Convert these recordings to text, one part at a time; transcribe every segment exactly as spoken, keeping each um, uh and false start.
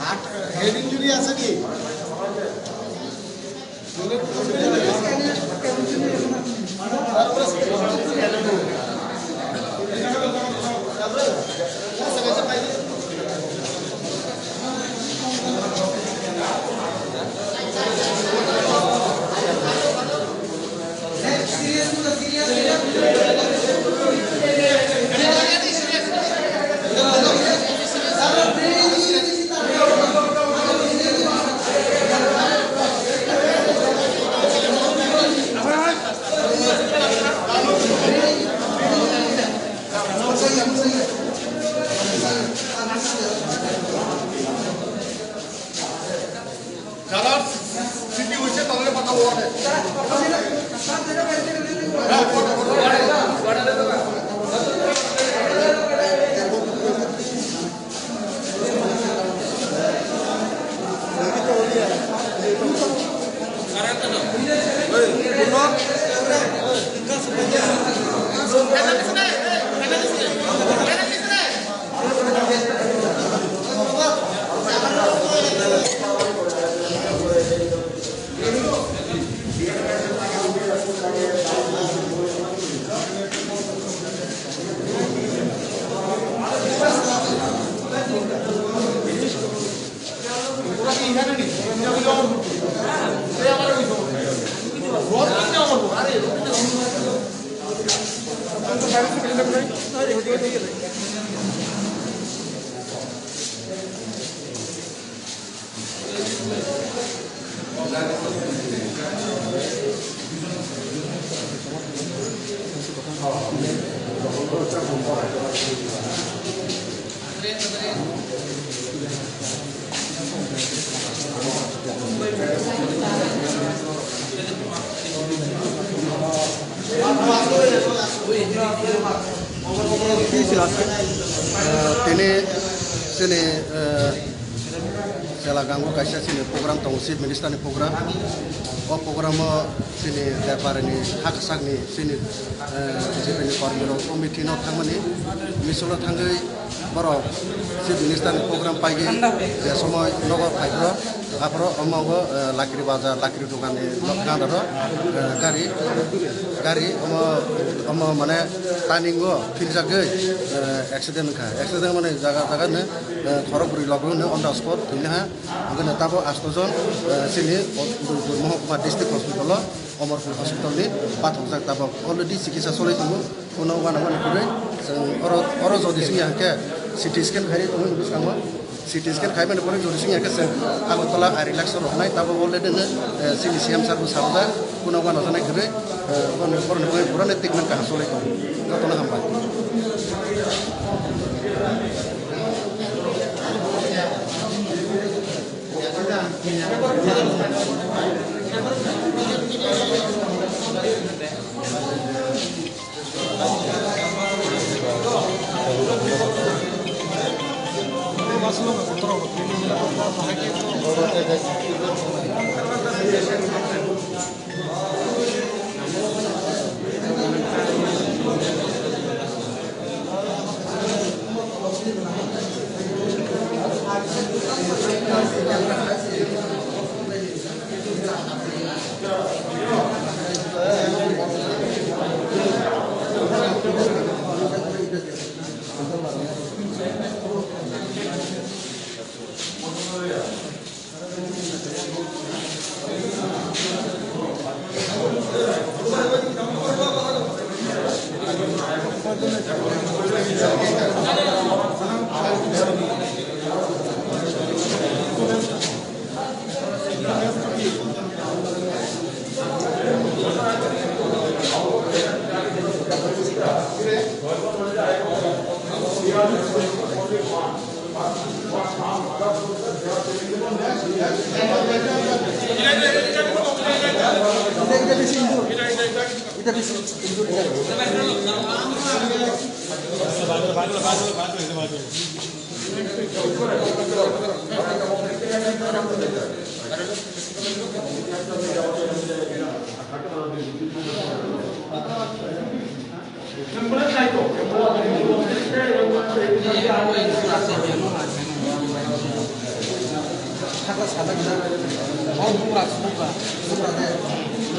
হাত head injury আছে কি? যারা সিটি হয়েছে তাদের কথা বলে। Tini sini, eh, Chelagango kaisa chini program tongo, Chief Minister ni program. O program o chini Depara ni hakchak ni chini, eh, B J P ni kormi rok o meeting o thangmani, misil o thangwi borok Chief Minister ni program paigwi je somoi nogo phai phro, aphro omo o, eh, Lakri Bazar, Lakri dogan ni nok gandaro, eh, gari, gari omo, omo mane turning o philjagwi, eh, accident wngkha. Accident mane jaga jaga no, eh, khorok bwrwi logo no on the spot thwinaha. Hwnkhe no tabok asto jon, eh, chini Udaipur Mohokuma District Hospital o, Omorpur Hospital ni pathokjak tabok. Already chikitsa cholwi tongo, kuno uana uani kwrwi. Chwng oro, oro jodi singya hwnkhe C T scan khairi tongo ni bwskango. C T scan khaimani pore jodi singya hwnkhe chwng Agartala Eye Relax o rwnai tabok already no, eh, chini C M sir bo sabjak, kuno uana janai kwrwi, eh, boroni, boroni bagwi purani treatment kaham cholwi tongo. Jotono hambai.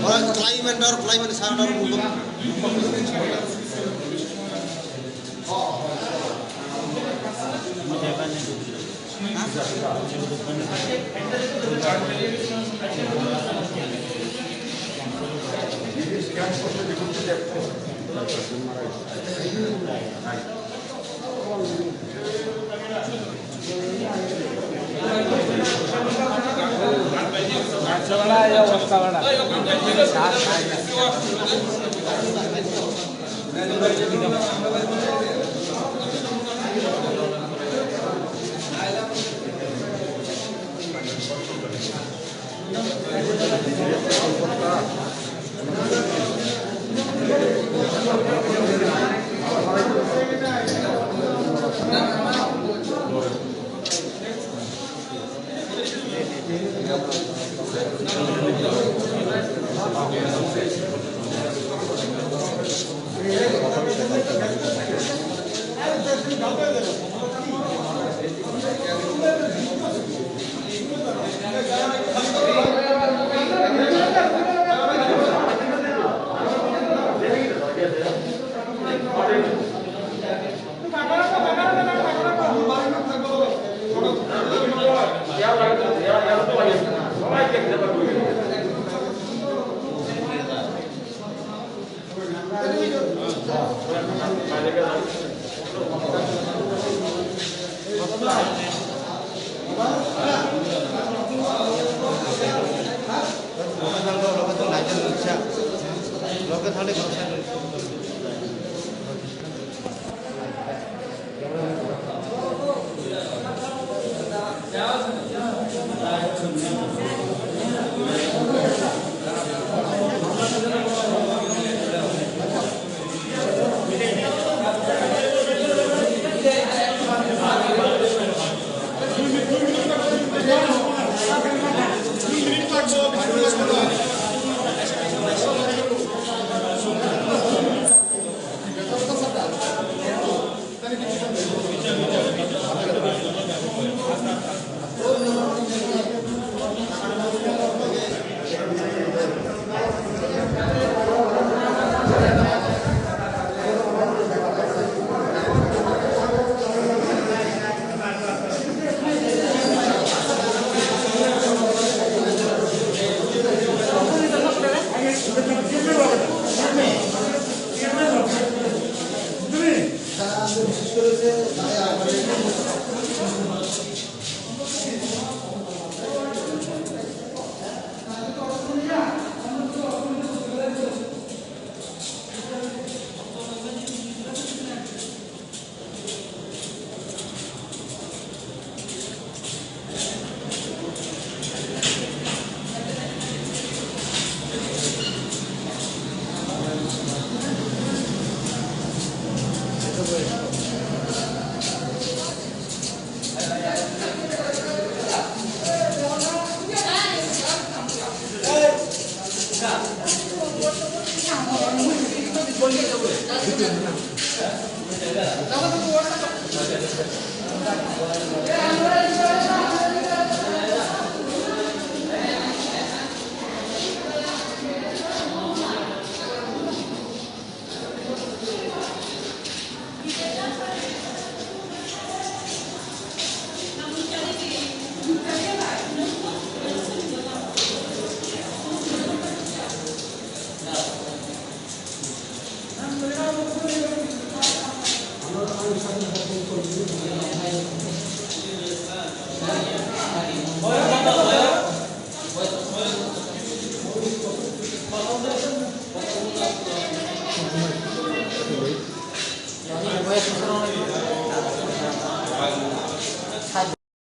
Ora, climate or climate sara dor.